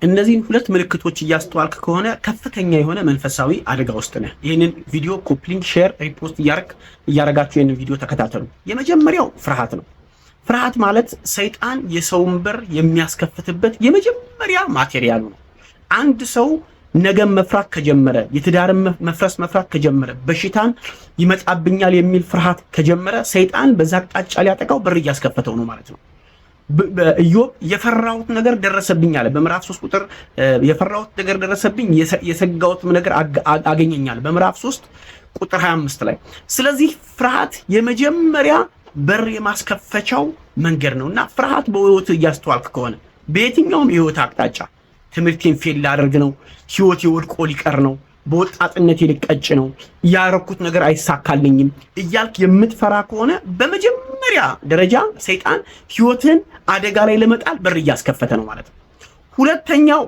እነዚህን ሁለት ምልክቶች እያስተዋልክ ከሆነ ከፍተኛ የሆነ መንፈሳዊ አደጋ ውስጥ ነህ። ይህንን ቪዲዮ copy link፣ share፣ repost እያረጋችሁ ይህንን ቪዲዮ ተከታተሉ። የመጀመሪያው ፍርሃት ነው። ፍርሃት ማለት ሰይጣን የሰውን በር የሚያስከፍትበት የመጀመሪያ material ኡ ነው። አንድ ሰው ነገን መፍራት ከጀመረ፣ የትዳርን መፍረስ መፍራት ከጀመረ፣ በሽታን ይመጣብኛል የሚል ፍርሃት ከጀመረ ሰይጣን በዛ አቅጣጫ ሊያጠቃው በር እያስከፈተው ነው ማለት ነው። ኢዮብ የፈራሁት ነገር ደረሰብኝ አለ። በምዕራፍ 3 ቁጥር የፈራሁት ነገር ደረሰብኝ፣ የሰጋሁትም ነገር አገኘኛል፣ በምዕራፍ 3 ቁጥር 25 ላይ። ስለዚህ ፍርሃት የመጀመሪያ በር የማስከፈቻው መንገድ ነው እና ፍርሃት በህይወት እያስተዋልክ ከሆነ በየትኛውም የህይወት አቅጣጫ ትምህርቴን fail ላደርግ ነው፣ ህይወቴ ወድቆ ሊቀር ነው፣ በወጣትነቴ ልቀጭ ነው፣ ያረኩት ነገር አይሳካልኝም እያልክ የምትፈራ ከሆነ በመጀመሪያ ደረጃ ሰይጣን ህይወትን አደጋ ላይ ለመጣል በር እያስከፈተ ነው ማለት ነው። ሁለተኛው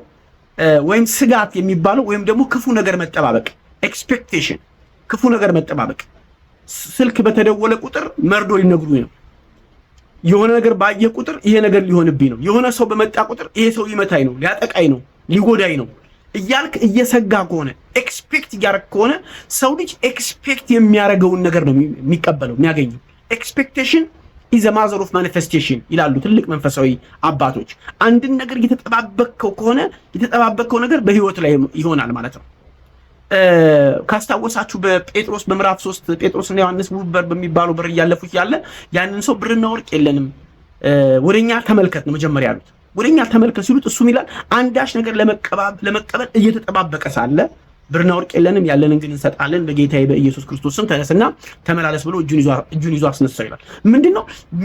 ወይም ስጋት የሚባለው ወይም ደግሞ ክፉ ነገር መጠባበቅ፣ expectation፣ ክፉ ነገር መጠባበቅ። ስልክ በተደወለ ቁጥር መርዶ ሊነግሩኝ ነው። የሆነ ነገር ባየ ቁጥር ይሄ ነገር ሊሆንብኝ ነው። የሆነ ሰው በመጣ ቁጥር ይሄ ሰው ሊመታኝ ነው፣ ሊያጠቃኝ ነው፣ ሊጎዳኝ ነው እያልክ እየሰጋ ከሆነ፣ expect እያደረግ ከሆነ፣ ሰው ልጅ expect የሚያደርገውን ነገር ነው የሚቀበለው፣ የሚያገኘው። "Expectation is mother of manifestation" ይላሉ ትልቅ መንፈሳዊ አባቶች። አንድን ነገር እየተጠባበቅከው ከሆነ የተጠባበቅከው ነገር በህይወት ላይ ይሆናል ማለት ነው። ካስታወሳችሁ በጴጥሮስ በምዕራፍ 3 ጴጥሮስና ዮሐንስ ውብ በር በሚባለው በር እያለፉ እያለ ያንን ሰው ብርና ወርቅ የለንም፣ ወደኛ ተመልከት ነው መጀመሪያ ያሉት። ወደኛ ተመልከት ሲሉት እሱም ይላል አንዳች ነገር ለመቀበል እየተጠባበቀ ሳለ ብርና ወርቅ የለንም፣ ያለንን ግን እንሰጣለን፣ በጌታዬ በኢየሱስ ክርስቶስ ስም ተነስና ተመላለስ ብሎ እጁን ይዞ አስነሳው ይላል። ምንድነው?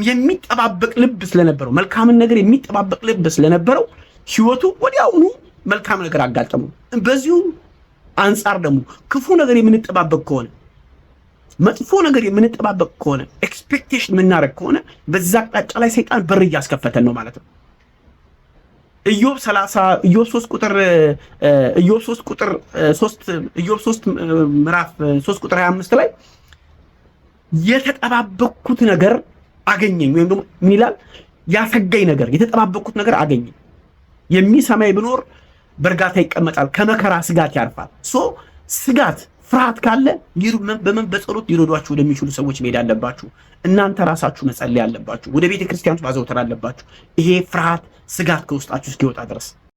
የሚጠባበቅ ልብ ስለነበረው፣ መልካምን ነገር የሚጠባበቅ ልብ ስለነበረው ህይወቱ ወዲያውኑ መልካም ነገር አጋጠመው። በዚሁ አንጻር ደግሞ ክፉ ነገር የምንጠባበቅ ከሆነ፣ መጥፎ ነገር የምንጠባበቅ ከሆነ፣ expectation የምናደርግ ከሆነ በዛ አቅጣጫ ላይ ሰይጣን በር እያስከፈተን ነው ማለት ነው። ኢዮብ 30 ኢዮብ 3 ቁጥር ኢዮብ 3 ቁጥር 3 ኢዮብ 3 ምዕራፍ 3 ቁጥር 25 ላይ የተጠባበቅኩት ነገር አገኘኝ፣ ወይም ደግሞ ምን ይላል? ያሰጋኝ ነገር፣ የተጠባበቅኩት ነገር አገኘኝ። የሚሰማኝ ቢኖር በእርጋታ ይቀመጣል፣ ከመከራ ስጋት ያርፋል። So ስጋት፣ ፍርሃት ካለ በምን በጸሎት ሊረዷችሁ ወደሚችሉ ሰዎች መሄድ አለባችሁ። እናንተ ራሳችሁ መጸለይ አለባችሁ። ወደ ቤተ ክርስቲያን ማዘውተር አለባችሁ። ይሄ ፍርሃት፣ ስጋት ከውስጣችሁ እስኪወጣ ድረስ።